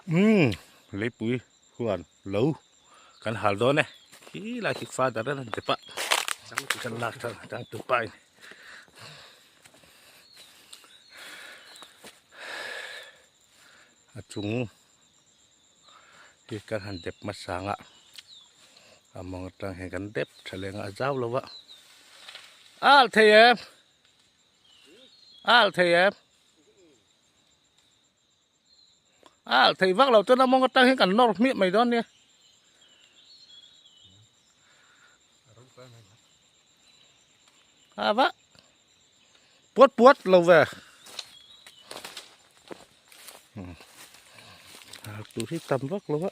Umm leipui huan lo kan hal dawn e khi lai khi father a rawn ti pah kan lak tha changtu pa in a chung hi kan han dep hmasa ang a a mawng atang hian kan dep tha leh ang a a zau lo va a alh thei em a alh thei em. A alh thei vak lo chuan a mawng atang hian kan nawr hmiah mai dawn nia. A va puat puat lo ve. A tur hi tam vak lo a.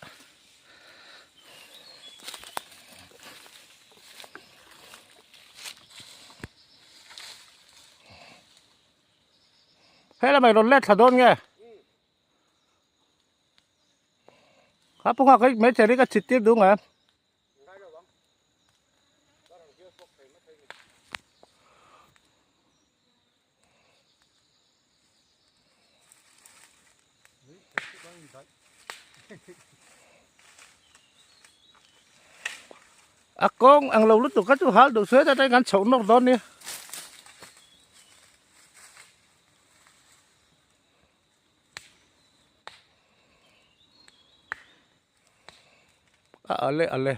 He lamah i rawn let thla dawn nge? Kha pawh kha hmeichhe hi ka chhit tir duh nge? A kawng ang lo lutuk kha chu hal duh suai ta kan chhoh nawk dawn nia. A ale ale.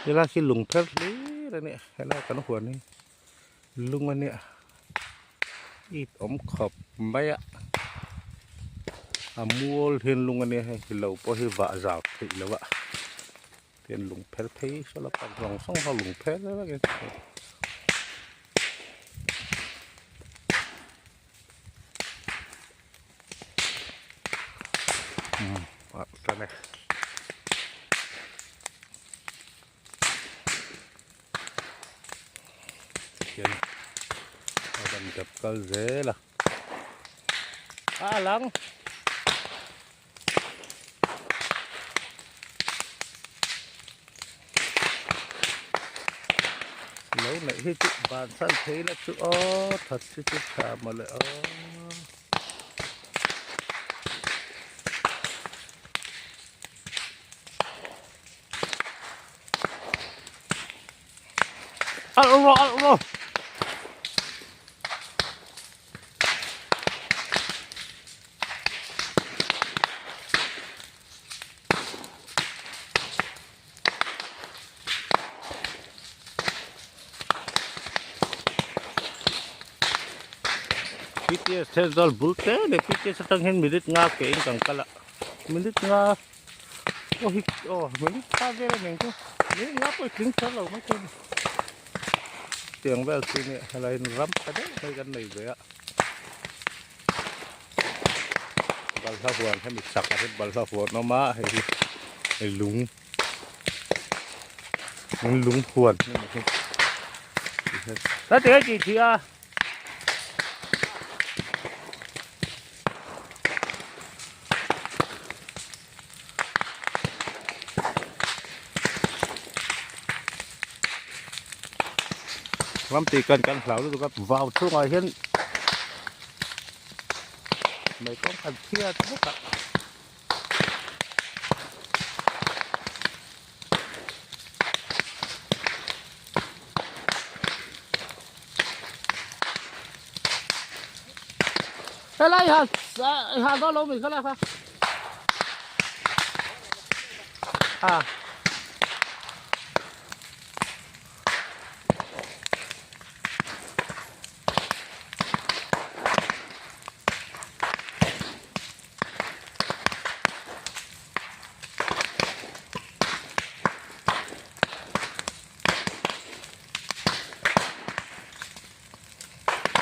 Helai hi lung pher hlir a nia helai kan huan hi lung a nia it awm khawp mai a a mual hian lung a nia hei lo pawh hi vah zau theih loh a tian lung pher phei saw la pak zawng zawng kha lung pher vek in. Hian a rawn dep kal zel a a lang lo neih hi chu bansan thei la chu aw that hi chu tha mawle aw. Alh rawh alh rawh. PTS Thenzawl bul te leh PTS atang hian minute nga ke in kan kal a minute nga aw hi aw minute kha vel a ning chu minute nga pawh i tling kher lo mai thei a ni tiang vel chu nia helai in ram tha deuh mai kan nei ve a balhla huan hemi chak ah hian balhla huan a awm a hei hi hei lung lung huan a ni hi tih a. Ram tih kan kan hlau lutuk a vau chungah hian mai kawng khat phiat vek a. Helai ha ha dawn lo mi khalai kha. À.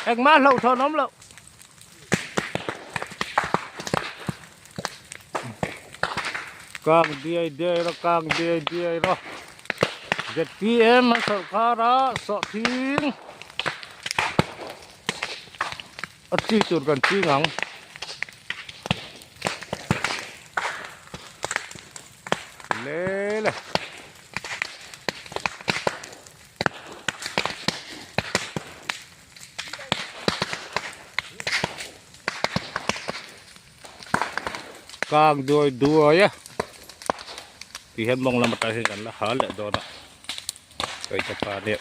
Engmah hlauhthawn awm loh. Kang diai diai rawh kang diai diai rawh ZPM an sawrkar a sawhthing a chi tur kan ching ang. Le le. Kang duai duai a ti hian mawng lam atang hian kan la ha leh dawn a kaita pa nia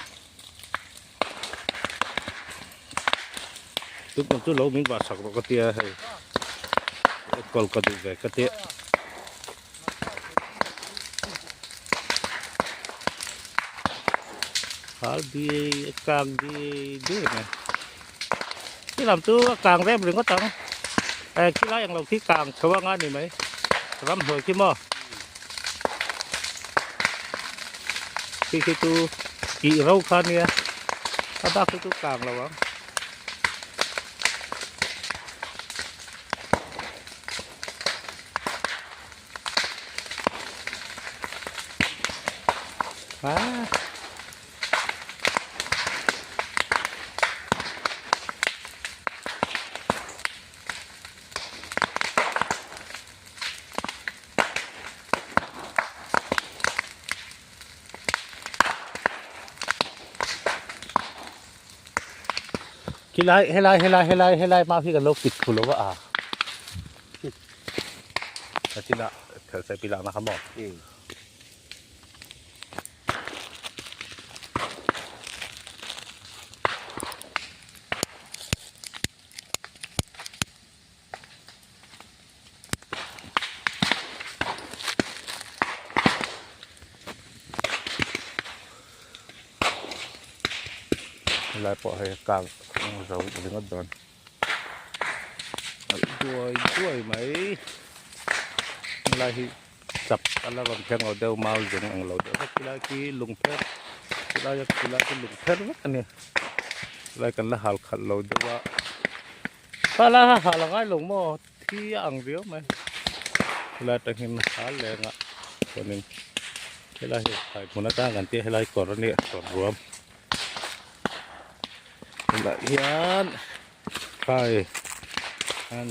tun chu lo min vah sak rawh ka tia hei enkawl ka duh ve ka tia. Hal bi kang bi bi mai khi lam chu a kang rem ringawt ang eh khi lai ang lo khi kang chho anga ni mai ramhnuai khi maw khi khi chu kih ro kha nia a bak khi chu kang lo ang. Khilai helai helai helai helai mau hi kan lo kit thu lo a a a chila thel sai pi lakna kha maw Helai pawh hei kang zo ringawt dawn alh duai duai mai helai hi chak a la rawn thleng lo deuh mau zung ang lo deuh vek tilai khi lung pher tilai a tilai khi lung pher vek a ni helai kan la hal khalh lo deuh a khalai kha hal a ngai lo maw thi a ang viau mai helai atang hian hal leng a chuanin helai hi thlai hmun atang kan tih a helai kawr a nia kawr ruam helai hian thlai an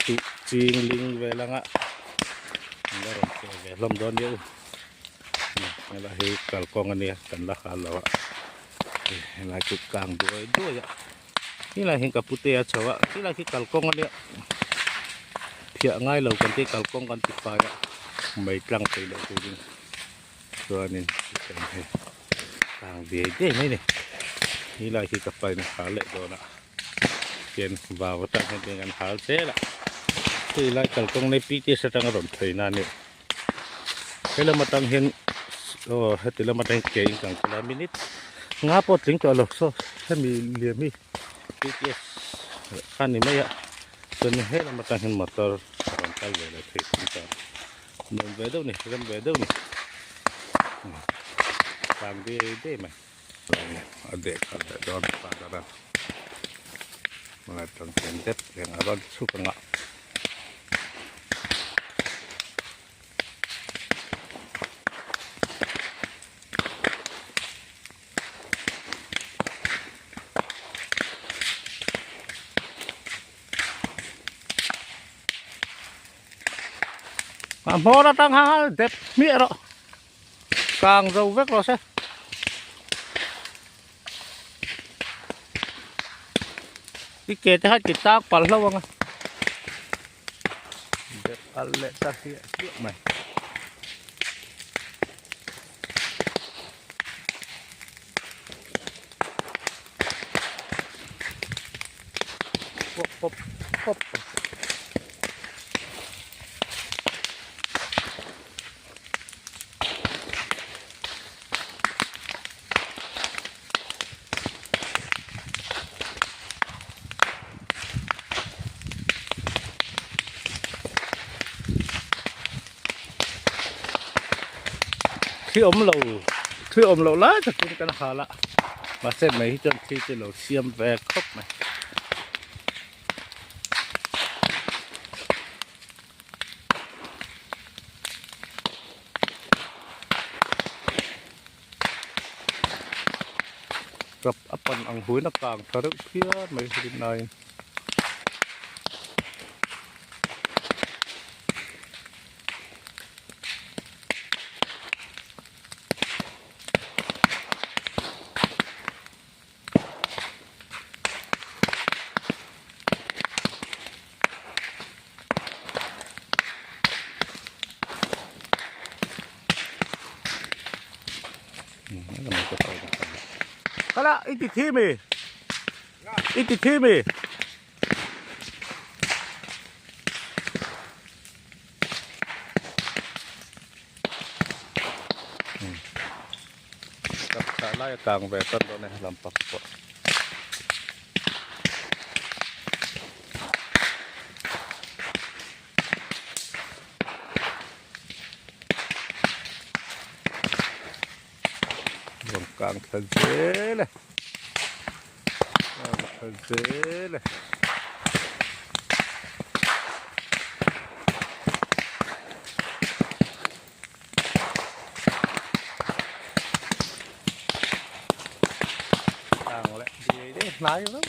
tih ching ling vel anga an la rawn keh ve hlawm dawn nia u helai hi kalkawng a nia kan la hal lo a helai chu kang duai duai a. Helai hian ka pute a chho a helai khi kalkawng a nia phiah ngai lo kan tih kalkawng kan ti fai a mei tlang thei loh turin chuanin tichuan hei tlang diai diai mai a ni helai khi ka pain a hal leh dawn a tian vau atang hian tiang an hal zel a hei lai kalkawng nei PTS atanga rawn phei na a ni helam atang hian aw heti lam atang hian ke in kan kal a minute nga pawh tling tawh lo saw hemi liam hi PTS kha ni mai a chuan helam atang hian motor a rawn kal ve leh thei thung ta nuam ve deuh a ni rem ve deuh a ni tlang diai diai mai a deh khat leh dawn a pa atang hian dep reng a rawn chhuk ang a. A hmawr atang kha dep hmiah rawh kang zo vek rawh se. I ke te kha ti tak palh hlauh ang a dep alh leh ta hliah hliah mai. Pawp pawp pawp. Thli awm lo thli awm loh lai takin kan hal a mahse mai hi chuan thli chu lo siam ve khawp mai. Rap a pan ang huin a kang tha reuh phian mai rinaiin. Kala i ti thi mi i ti thi mi. Chak lai a kang ve tan dawn e lampak pawh. Rawn kang thla zel e kang thla zel e. Kang leh diai diai hnai vek.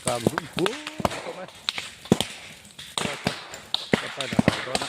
Kang dum huau tawh mai. Ka pa in a hau dawn a.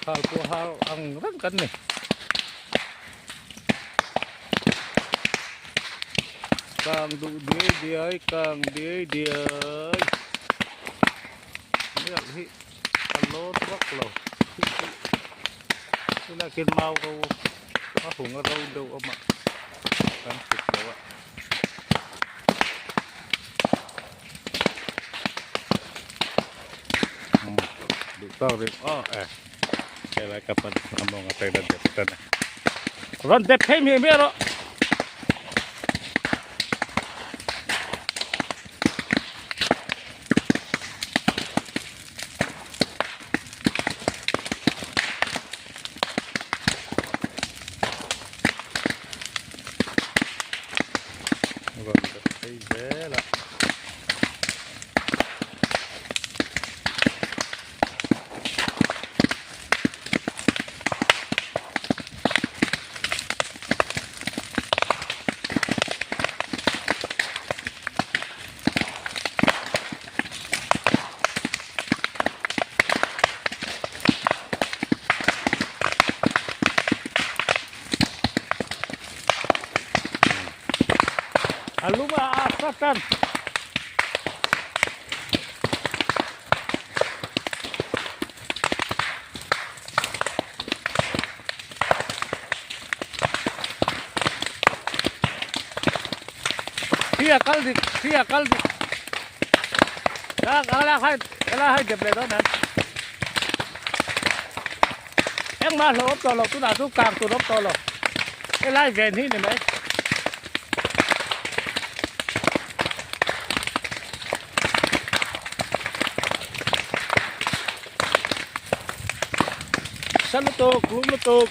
Hal pawh hal ang reng kan ni. Kang duh diai diai kang diai diai. Mial hi a lawr vak lo. Chulai khian mau ro a hung a ro deuh awm a kan chhuk lo a. Duh tawk rih aw e helai ka pan a mawng a pek na dep tan a. Rawn dep phei hmiah hmiah rawh. Rawn dep phei zel a. A lung a a tlat tan. Khi a kal dik khi a kal dik la hai la hai dep leh dawn em engmah hlauh awm tawh lo tunah chu kang tur awm tawh lo helai ven hi ni mai. Sa lutuk lum lutuk.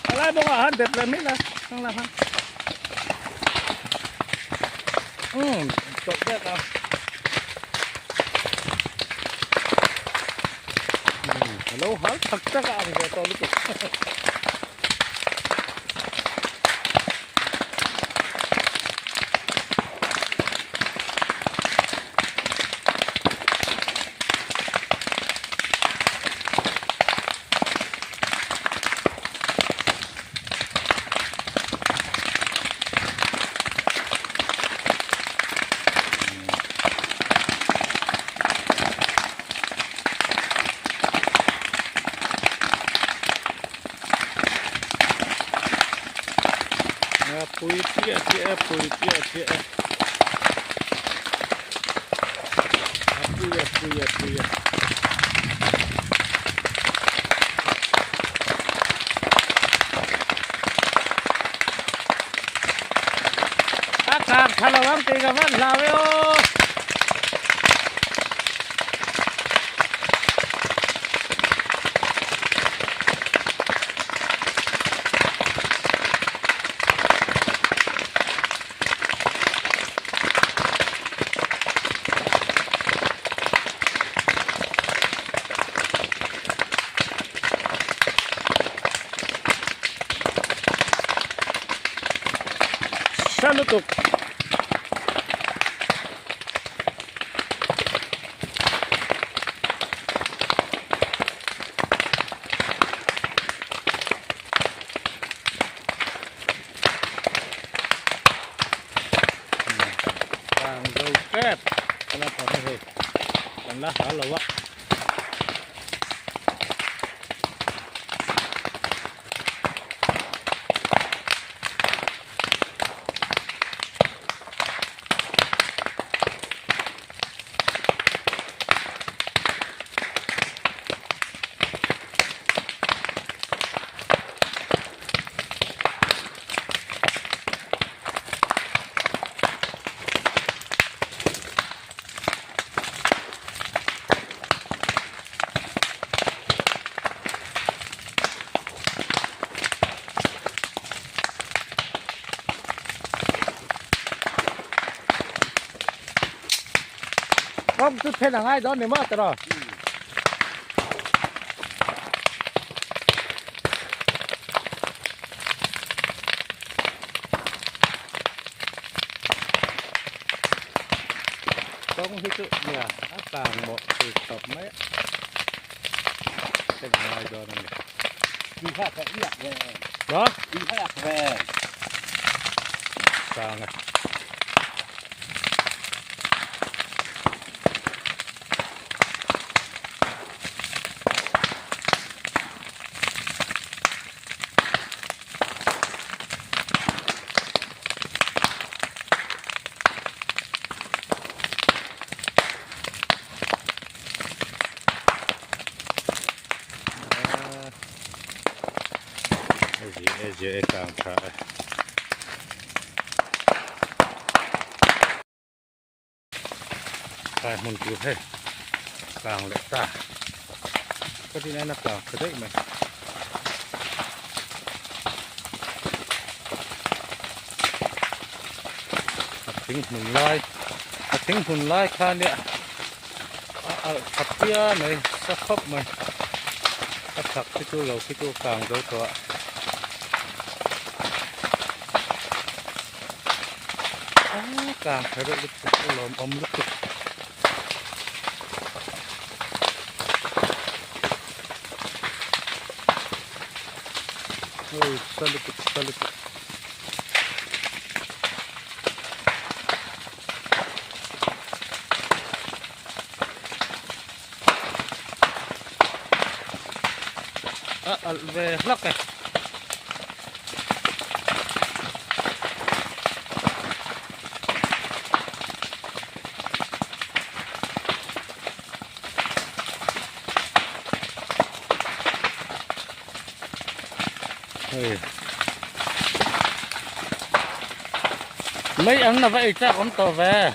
A lai bawk ah han dep leh mai la thlang lam han. Umm tawlh vek a. Tak tak a ang ve tawh lutuk. Pui chiah chiah e pui chiah chiah e a pui a pui a pui a. A kang tha lo ang tih ka van hlau e aw. Sa lutuk. Vang zo tep a la tha hei kan la ha lo a. Kawng chu then a ngai dawn ni maw tiraw? Kawng hi chu nia a kang mawh thei khawp mai a then a ngai dawn a ni. Tui kha ka iak ve. Maw? Tui kha iak ve. Kang a. Kang tha e. Kai hmun tur hei kang leh ta ka tin aina kang tha daih mai. A thing hmun lai a thing hmun lai kha nia a alh tha phian mai sa khawp mai a chhak khi chu lo khi chu kang zo tawh a. Kang tha reuh lutuk a lawmawm lutuk. Oi sa lutuk sa lutuk. A alh ve hlak e. Hei. Mấy anh là vậy chắc cũng tàu về.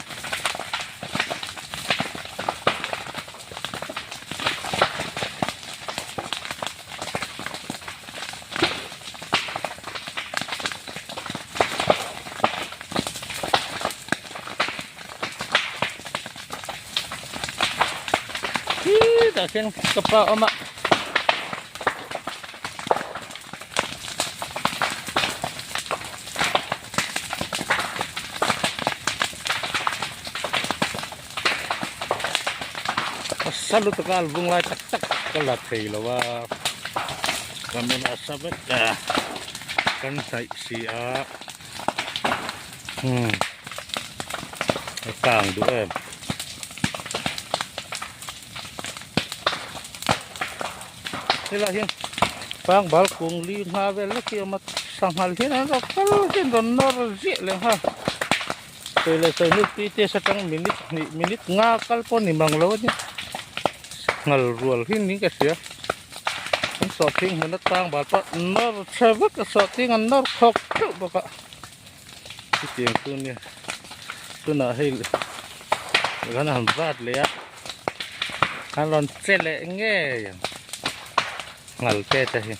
Tah khian ka pa a awm a. nasa lutuk a album lai tak tak ka la thei lo a camera sa vek a kan hnaih si a umm a kang duh em helai hian pangbal kung li hma vel vek hi a awm a sanghal hian an rawn kal hian rawn nawr ziah leh nghal. Sawi leh sawi hnu tui te atang minute hnih minute nga kal pawh ni mang lo a ni nghal rual hi niin ka hria an sawhthing hmun atang bal pawh nawr tha vek a sawhthing an nawr khawk theuh bawk a chutiang chu nia tunah hei kan han vat leh a an rawn che leh ngei ang nghal te te hi.